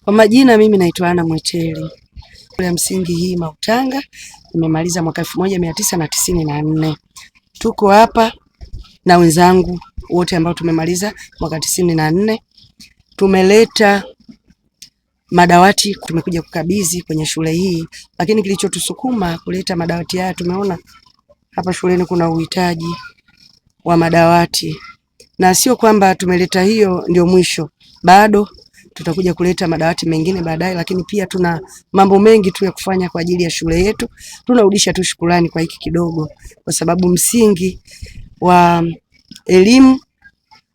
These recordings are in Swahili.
Kwa majina mimi naitwa Ana Mweteli. Shule ya msingi hii Mautanga nimemaliza mwaka 1994. Tuko hapa na wenzangu wote ambao tumemaliza mwaka 94. Tumeleta madawati, tumekuja kukabidhi kwenye shule hii, lakini kilichotusukuma kuleta madawati haya, tumeona hapa shuleni kuna uhitaji wa madawati, na sio kwamba tumeleta hiyo ndio mwisho, bado tutakuja kuleta madawati mengine baadaye, lakini pia tuna mambo mengi tu ya kufanya kwa ajili ya shule yetu. Tunarudisha tu shukrani kwa hiki kidogo, kwa sababu msingi wa elimu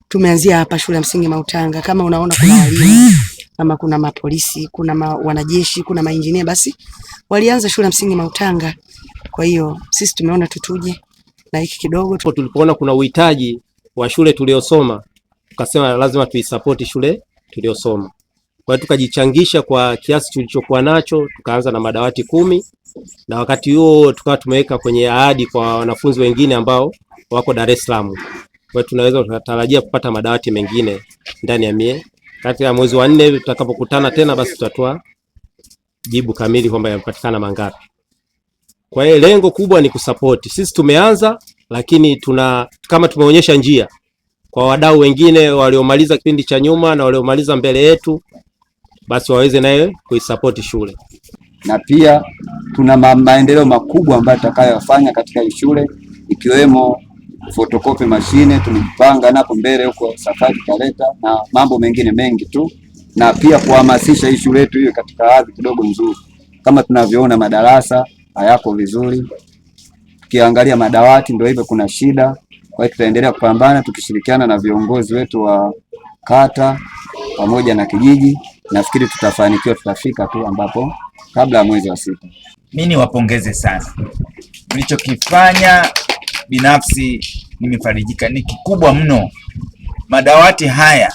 tumeanzia hapa shule ya msingi Mautanga. Kama unaona kuna walimu kama kuna mapolisi, kuna wanajeshi, kuna mainjinia, basi walianza shule ya msingi Mautanga. Kwa hiyo sisi tumeona tutuje na hiki kidogo. Tulipoona kuna uhitaji wa shule tuliyosoma, tukasema lazima tuisapoti shule tuliyosoma. Kwa hiyo tukajichangisha kwa kiasi tulichokuwa nacho, tukaanza na madawati 10, na wakati huo tukawa tumeweka kwenye ahadi kwa wanafunzi wengine ambao wako Dar es Salaam. Kwa hiyo tunaweza tukatarajia kupata madawati mengine ndani ya mie. Kati ya mwezi wa 4 tutakapokutana tena, basi tutatoa jibu kamili kwamba yamepatikana mangapi. Kwa hiyo lengo kubwa ni kusapoti. Sisi tumeanza, lakini tuna kama tumeonyesha njia kwa wadau wengine waliomaliza kipindi cha nyuma na waliomaliza mbele yetu, basi waweze naye kuisapoti shule. Na pia tuna maendeleo makubwa ambayo tutakayofanya katika hii shule, ikiwemo photocopy machine tumejipanga napo mbele huko safari tutaleta, na mambo mengine mengi tu, na pia kuhamasisha hii shule yetu iwe katika hadhi kidogo nzuri. Kama tunavyoona madarasa hayako vizuri, tukiangalia madawati ndio hivyo, kuna shida. Kwa hiyo tutaendelea kupambana tukishirikiana na viongozi wetu wa kata pamoja na kijiji. Nafikiri tutafanikiwa, tutafika tu ambapo kabla ya mwezi wa 6. Mimi niwapongeze sana. Mlichokifanya binafsi nimefarijika, ni kikubwa mno. Madawati haya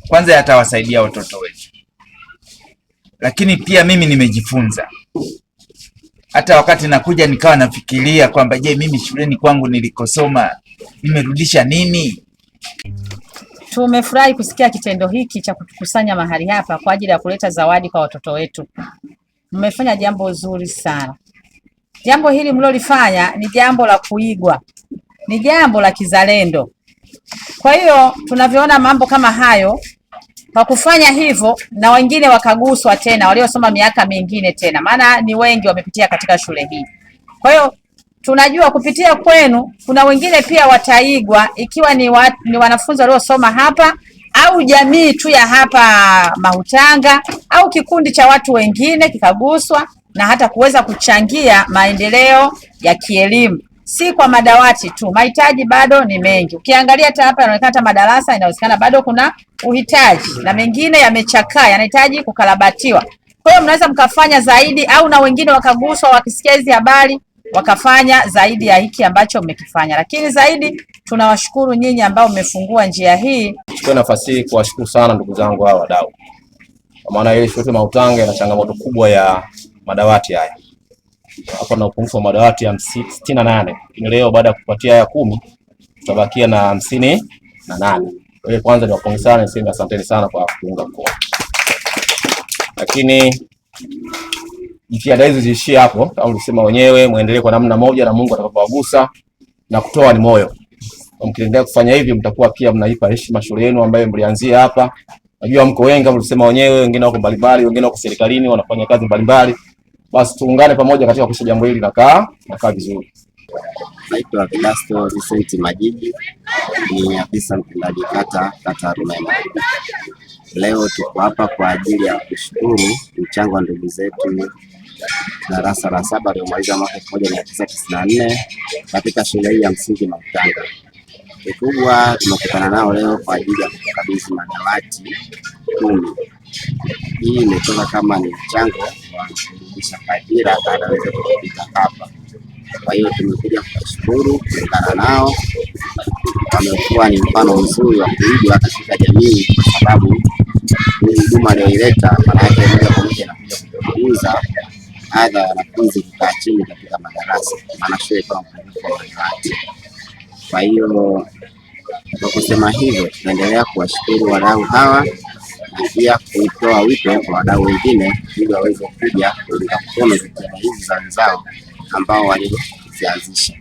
kwanza yatawasaidia watoto wetu, lakini pia mimi nimejifunza. Hata wakati nakuja nikawa nafikiria kwamba je, mimi shuleni kwangu nilikosoma nimerudisha nini? Tumefurahi kusikia kitendo hiki cha kutukusanya mahali hapa kwa ajili ya kuleta zawadi kwa watoto wetu. Mmefanya jambo zuri sana. Jambo hili mlilolifanya ni jambo la kuigwa, ni jambo la kizalendo. Kwa hiyo tunavyoona mambo kama hayo, kwa kufanya hivyo na wengine wakaguswa tena, waliosoma miaka mingine tena, maana ni wengi wamepitia katika shule hii. Kwa hiyo tunajua kupitia kwenu kuna wengine pia wataigwa, ikiwa ni wanafunzi waliosoma hapa au jamii tu ya hapa Mautanga au kikundi cha watu wengine kikaguswa na hata kuweza kuchangia maendeleo ya kielimu. Si kwa madawati tu, mahitaji bado ni mengi. Ukiangalia hata hapa inaonekana hata madarasa inawezekana bado kuna uhitaji na mengine yamechakaa, yanahitaji kukarabatiwa. Kwa hiyo mnaweza mkafanya zaidi, au na wengine wakaguswa wakisikia hizi habari wakafanya zaidi ya hiki ambacho mmekifanya. Lakini zaidi tunawashukuru nyinyi ambao mmefungua njia hii. Chukua nafasi hii kuwashukuru sana ndugu zangu hawa wadau, kwa maana ile shule Mautanga ina changamoto kubwa ya madawati haya. Hapa na upungufu wa madawati ya 68. Lakini leo baada ya kupatia haya 10 tutabakia na 58. Kwa hiyo kwanza niwapongeze sana, niseme asanteni sana kwa kuunga mkono. Lakini jitihada hizi ziishie hapo, au ulisema wenyewe muendelee kwa namna moja na Mungu atakapowagusa na kutoa ni moyo. Mkiendelea kufanya hivi mtakuwa pia mnaipa heshima shule yenu ambayo mlianzia hapa. Najua mko wengi kama ulisema wenyewe, wengine wako mbalimbali, wengine wako serikalini wanafanya kazi mbalimbali. Basi tuungane pamoja katika kuhakikisha jambo hili linakaa vizuri. Naitwa Vedasto Vincent Majiji, ni afisa mtendaji kata Rumema. Leo tuko hapa kwa ajili ya kushukuru mchango wa ndugu zetu darasa la 7 waliomaliza mwaka 1994 katika shule hii ya msingi Mautanga. Kikubwa tumekutana nao leo kwa ajili ya kukabidhi madawati 10. Hii imetoka kama ni mchango wa kurudisha fadhila baada ya wenzetu kupita hapa. Kwa hiyo tumekuja kuwashukuru, kuungana nao. Wamekuwa ni mfano mzuri wa kuigwa katika jamii, kwa sababu hii huduma aliyoileta maana yake moja kwa moja inakuja kupunguza adha ya wanafunzi kukaa chini katika madarasa, maana shule ikawa mpungufu wa madawati. Kwa hiyo kwa kusema hivyo, tunaendelea kuwashukuru wadau hawa Lakini pia kuitoa wito kwa wadau wengine ili waweze kuja kuunga mkono jitihada hizi za wenzao ambao walizianzisha.